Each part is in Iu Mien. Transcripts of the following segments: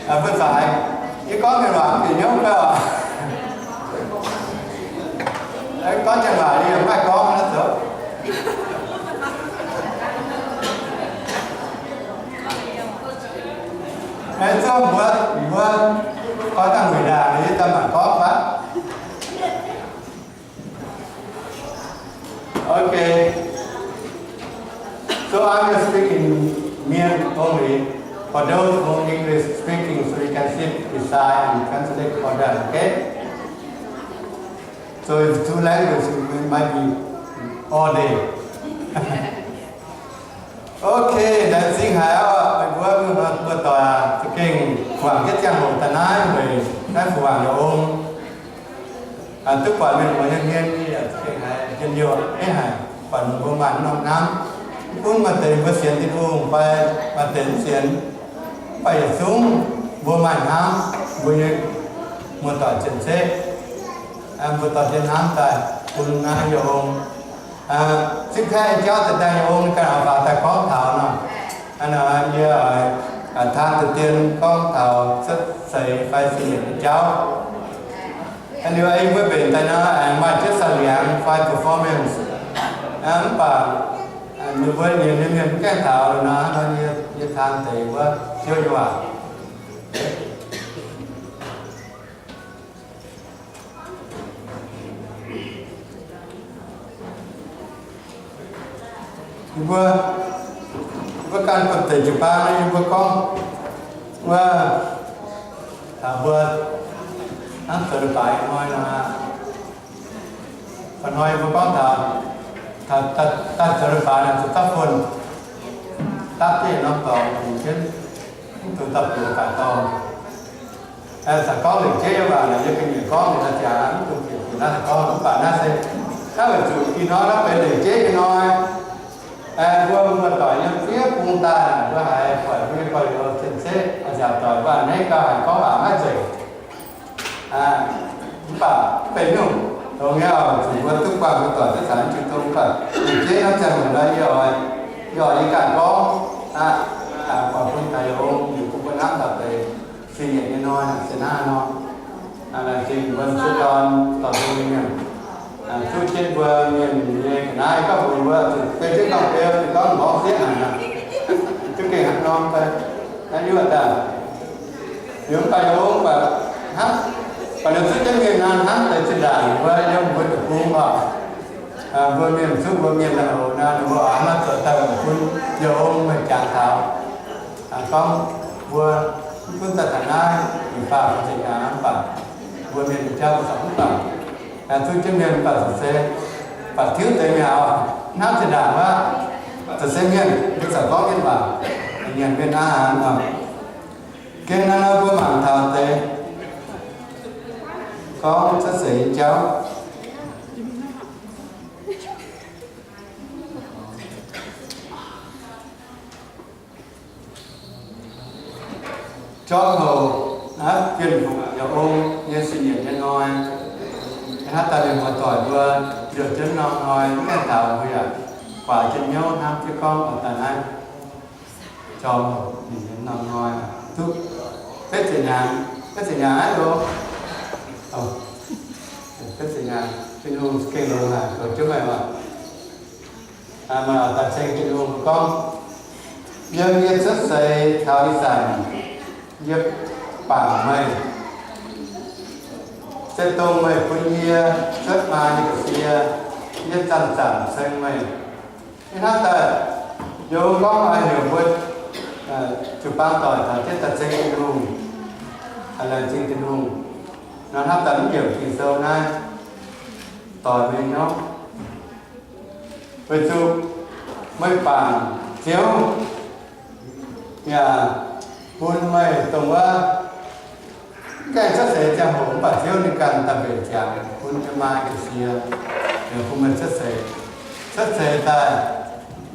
Mbuo zaqc, yie gorngv mienh waac bieqc hnyouv gau. Gorngv janx waac yie yaac maiv gorngv naaiv zoux. Zungv mbuo, mbuo gorngv dangh mueic ndaangc, yie daaih mangc gorngv baav. Okay. So I will speak in Mien only. For those who English speaking, so you can sit beside and translate for them, okay? So it's two languages, it might be all day. Okay, laengz zingh haic oc, meih mbuo muoz-doic aac, za'gengh guangc jienv ziangh hoc daaih naaiv weic naaiv fu-wangc yaac ong. Duqv buatc mienh muoz nyei hmien, yie yaac za'gengh haiz njien-youh, haiz buatc mbuo maaih norm hnamv. Mv gunv maaih deix mbuo sienx Tin-Hungh fai maaih deix mv sienx, mv baac yietc zungv mbuo maaih hnamv mbuo nyei muoz-doic cien-ceqv, mbuo dorh jienv hnamv daaih bun naaiv yaac ong. Zipv kaeqv nyei jauv daaih daaih yaac ong, ganh oix faaux daaih gorngv taux nor. Yie taan deix dien gorngv taux cuotv seix fai sin yietc nyei jauv. Liuz yie mbuo mbenc daaih nor, aengx maaih jienv sau-liangx fai performance. Mv baac ninh mbuo nyei mienh mv gaengh taux nor, yie taan deix wuov Ziouv nyei waac. Yie mbuo, yie mbuo ganh bun deix jiu-baang yie mbuo gorngv wuov, taux mbuo hnangv zoux leiz-baaix hnoi nor, hnoi yie mbuo gorngv taux, taux daaih zoux leiz-baaix naaic zuqc dapv fun, dapv jienv norm dorngx fungx jienv, mv zuqc dapv buoz daaih dorngx. Caux gorngv lengc jeiv nyei waac naaic, yie ga'nyiec gorngv ninh naaiv ziangx mv dungx bieqc zuqc naaiv gorngv, mv baac naaiv se naaiv weic zuqc ih hnoi naaiv benx lengc jeiv nyei hnoi. Mbuo muoz-doic yiem fiev bung daaih, mbuo haiz buatc mbuo nyei gorx-youz cien-ceqv nziaauc doic, mbuo a'hneiv gau haiz gorngv waac maiv nzengc. Mv baac mv benx nyungc, dongh nyei oc, zuqc mbuo duqv buangh mbuo doic duqv caux jiu tong, mv baac lengc jeiv naaiv ziangh hoc nor, yie oix, yie oix yie ganh gorngv aqv. Buatc bun taux yaac ong, yie bun mbuo hnamv taux deix sin yietc nyei hnoi, se naaiv nor. Laengz zingh mbuo zuov dorn dorh mbuo mienh, zuov jienv mbuo mienh nyei ga'naaiv, gorngv mbuox mbuo zuqc beu jienv dorngh beu, ninh gorngv mborqv sieqv haic nor, duqv gengh hnangv norm fai naaiv yuoqv daaih. Liuz mv baac yie mv baac hnangv, baac ninh zuov jienv mienh nor hnangv deix zinh ndaangc mbuo yiem mbuo deic-bung oc. Mbuo mienh zuov mbuo mienh nor, ninh mbuo oix hnangv naaiv zoux daaih weic bun yie ong meih jangx taux, gorngv mbuo mv gunv daaih taux naaiv, ninh faah fun zinh hnyangx mv baac mbuo mienh nyei jauv mbuo corc mv baac zuov jienv mienh mv baac zoux se, baac tiuv deix mienh hnangv zinh ndaangc wuov, zoux se mienh mbuo corc gorngv jienv waac, nyanc mienh aqv nor. Gengh naaiv nor mbuo mangc taux deix gorngv cuotv seix nyei jauv. Jorm houc naaiv Bienh Hungh yaac ong nyei sin yietc nyei hnoi, hnangv daaih mienh muoz-doic mbuo njoux jienv norm hnoi mv gaengh taux, mbuo yaac guaax jienv hnyouv hnamv jienv gorngv oix daaih naaiv jorm houc ninh nyei norm hnoi duqv betv ziepc hnyangx, betv ziepc hnyangx aqv loh. Betv ziepc hnyangx, Tin-Hungh gengh longx haic, goux jienv meih oc. Meih oix daaih ceng Tin-Hungh gorngv, yiem yie cuotv seix taux ih zanc, yie bangc meih, se dongh meih bun yie cuotv maa nyei ga'sie, yie zanc-zanc ceng meih. Ih hnangv daaih, yie gorngv haaix heuc mbuo jiu-baang doic taux jienv daaih ceng Tin-Hungh, laengz zingh Tin-Hungh, nor hnangv daaih mv heuc Ging-Sou naaiv doix meih hnyouv. Weic zuqc meih bangc Ziouv yaac bun meih dongh wuov mv gaengh cuotv seix ziangh hoc mv baac Ziouv ninh ganh daaih mbenc ziangx bun yiem maa ga'sie, yaac bun meih cuotv seix. Cuotv seix daaih,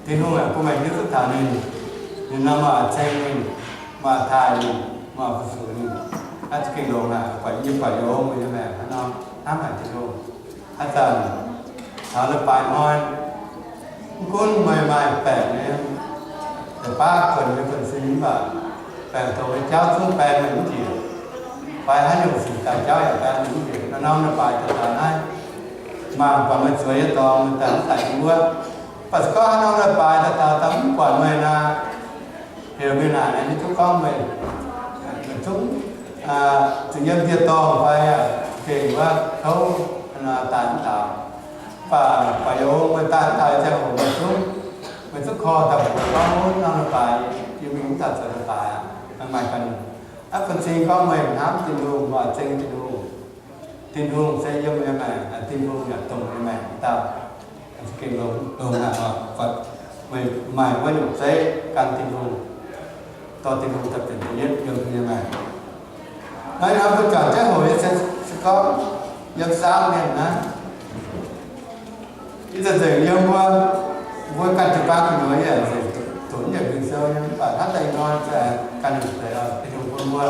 Tin-Hungh yaac bun meih hiuv duqv taux ninh. Ninh nor meih oix ceng ninh, meih oix taaih ninh, meih oix fu-sux ninh. Naaiv za'gengh longx aqv. Buatc yie buatc yie ong mbuo nyei maengc hnangv nor, hnamv haic Tin-Hungh. Ih zanc taux leiz-baaix hnoi, mv gunv meih maaih baengc nyei, deix baav kuonx nyei kuonx sin mv baac baengh doqc nyei jauv zungv baeng mingh mv njiec, fai haaix nyungc sic daaih jauv yaac baeng mingh mv njiec. Naaiv norm leiz-baaix daaih naaiv, mangc buatc meih zueiz nyei dorngx, meih daaih mv daic wuov. Mv baac se gorngv haaix norm leiz-baaix daaih taux daaih mv buatc meih nor, heuc mingh naaic, naaiv hiuv duqv gorngv meih, meih zungv zuqc yiem dieh dorngh fai gengh wuov kouv daaih mv daux. Mv baac buatc yaac meih daaih daaih ziangh hoc meih zungv, meih zungv korv daaih mbuox gorngv, Norm leiz-baaix yie mingh mv daaih zoux leiz-baaix aqv, meih maaih ganh nyungc. Aqv, bun cing gorngv meih hnamv Tin-Hungh, meih zeng Tin-Hungh. Tin-Hungh se yiem meih nyei maengc, Tin-Hungh yaac dongh meih nyei maengc dauh. Gengh longx, longx haic oc. Meih maaih wuov nyungc zeiv gan Tin-Hungh, dorh Tin-Hungh daaih benx da'yietv yiem meih nyei maengc. Naaiv hnamv mbuo juangc jienv hoc nyei se gorngv yiem saauv mienh naaiv, ih zanc nzengc yiem mbuo, mbuo ganh jiu-baang gu'nyuoz yaac nzengc, doqc yietc Ging-Sou nyei, mv baac hnamv daaih ih hnoi se ganh nyungc deix oc, Tin-Hungh bun mbuo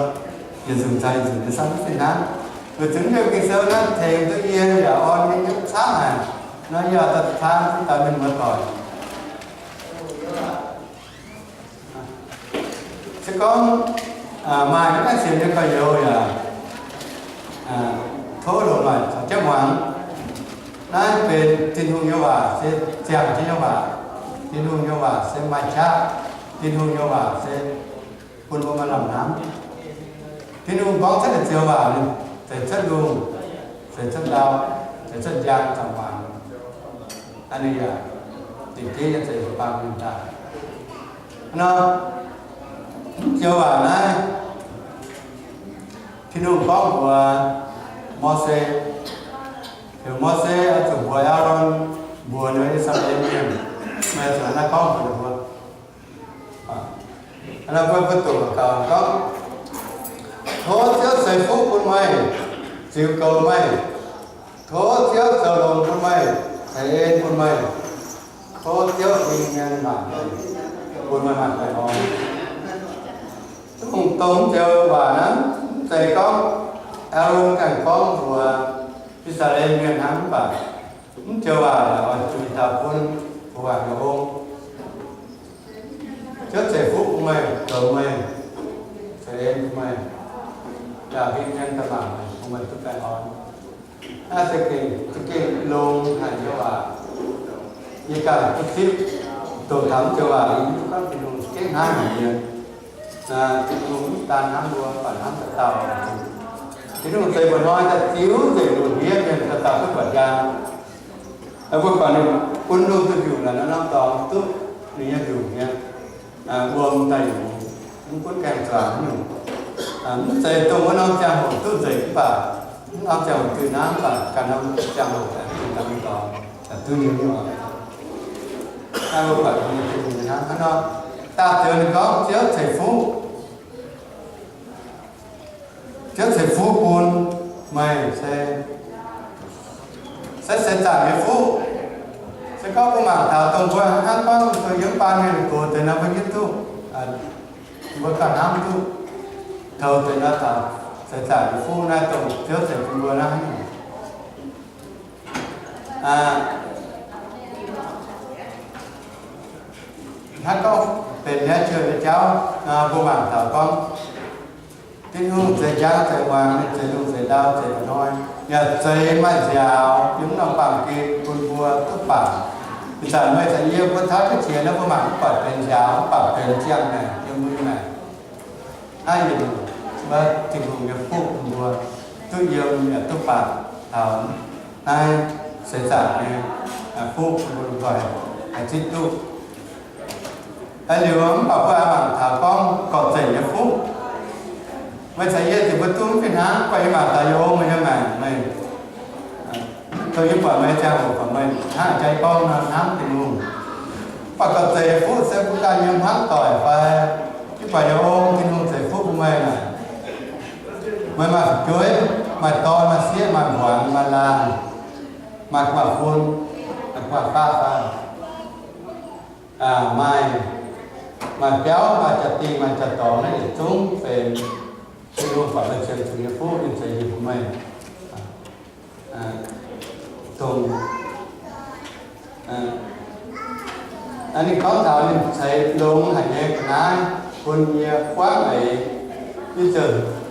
yietc nzunc caux yietc nzunc nyei samv mv fih hnangv. Weic zuqc yietc Ging-Sou naaiv tengx duqv yie yaac orn nyei camv haic. Nor yie oix daaih caan daaih mienh muoz-doic. Se gorngv maaih mv gaengh sienx nyei gorx-youz yaac tov longc maaih caux jienv muangx. Naaiv benx Tin-Hungh nyei waac se ziangh jienv nyei waac. Tin-Hungh nyei waac se maaih qaqv. Tin-Hungh nyei waac se bun mbuo maaih lamh hnamv. Tin-Hungh gorngv cuotv naaiv zioux waac, ninh zeix cuotv lungh, zeix cuotv ndau, zeix cuotv njang, zeix muangx. Aa, ninh yaac dingc diev nyei zeix jiu-baang mienh daaih. Nor, mv zioux waac naaiv, Tin-Hungh gorngv mbuox Mose, heuc Mose oix zuqc mbuox Aalon mbuox ninh I^saa^laa^en Mienh, meih zuqc naaiv gorngv mbuox ninh mbuo. Naaiv mbuo, mbuo doqc gaax gorngv, Tov Ziouv ceix fuqv bun meih, ziux goux meih. Tov Ziouv zoux longx bun meih, ceix en bun meih. Tov Ziouv hingh mienh maanc bun meih maaih baengh orn. Dongh, dongh mv zioux waac naaiv, mv zeiz gorngv Aalon ganh gorngv mbuox I^saa^laa^en Mienh hnangv, mv baac mv zioux waac oix zuqc taux bun mbuo waac nyei ong. Ziouv ceix fuqv bun meih, goux meih, ceix en bun meih, yaac hingh mienh daaih mangc meih, bun meih duqv baengh orn. Naaiv se gengh, se gengh longx haic nyei waac. Yie ganh duqv zipv doqc taux mv zioux waac, yie mv duqv gorngv Tin-Hungh gengh hnamv haic yie. Tin-Hungh mv daan hnamv mbuo, mv baac hnamv dauh dauh. Tin-Hungh zeix mba'hnoi daaih ziux nzengc lungh ndiev mienh dauh dauh duqv buatc njang. Mbuo buatc ninh bun lungh duqv mbiungc naaic, norm-norm dorngx duqv ninh nyei mbiungc nyei wuom daaih yungz, mv gunv gaengh zuangx nyungc. Mv zeiz dongh wuov norm ziangh hoc duqv nzengc mv baac, mv norm ziangh hoc duqv hnangv, mv baac ganh norm ziangh hoc daaih duqv norm dorngx, duqv nyei nyungc. Naaiv mbuo buatc nyei Tin-Hungh nyei hnangv. Hnangv nor, daauh zioux ninh gorngv Ziouv ceix fuqv, Ziouv ceix fuqv bun meih se, se seix zaangc nyei fuqv. Se gorngv mbuo mangc taux dongh mbuo hnangv gorngv dongh yiem baan mienh gox deix nor, mbuo hiuv duqv, mbuo ganh hnamv duqv, taux deix nor taux seix zaangc nyei fuqv naaiv dongh Ziouv ceix bun mbuo naaiv. Hnangv gorngv benx nature nyei jauv, mbuo mangc taux gorngv Tin-Hungh zeix njang zeix muangx, ninh zeix lungh zeix ndau zeix mba'hnoi, yaac zeix maaih nziaaux yiem norm baamh gen bun mbuo duqv bangc. Ih zanc meih caux yie mbuo tauv jienv qiex nor, mbuo mangc mv buatc benx nziaaux, mv buatc benx ziangh maengc yiem mbuo nyei maengc. Naaiv yietc nyungc wuov Tin-Hungh nyei fuqv bun mbuo duqv yiem yaac duqv bangc taux naaiv seix zaangc nyei fuqv bun mbuo haih zipv duqv. Liuz mv baac mbuo aengx mangc taux gorngv gorqv-zeic nyei fuqv. Meih caux yie ziouc mbuo duqv mv fih hnangv, mv baac yie mangc taux yie ong meih nyei maengc, meih, dongh yie buatc meih ziangh hoc buatc meih hnangv jaa gorngv nor hnamv Tin-Hungh. Mv baac gorqv-zeic nyei fuqv se mbuo ganh nyei hmuangv doic fai, yie buatc yie ong Tin-Hungh ceix fuqv bun meih naaic, meih maaih fu'jueiv, maaih dorn, maaih sieqv, maaih mbuangz, maaih laangh, maaih gu'nguaaz-fun, maaih gu'nguaaz-faatv fai, maaih, maaih biauv, maaih jaa-dingh, maaih jaa-dorngx, naaiv yietc zungv benx Tin-Hungh buatc meih cien zuqc nyei fuqv, ninh ceix yietc bun meih. Dongh ninh gorngv taux ninh ceix longx haic nyei ga'naaiv, bun yie guaatv leiz nyei zunc.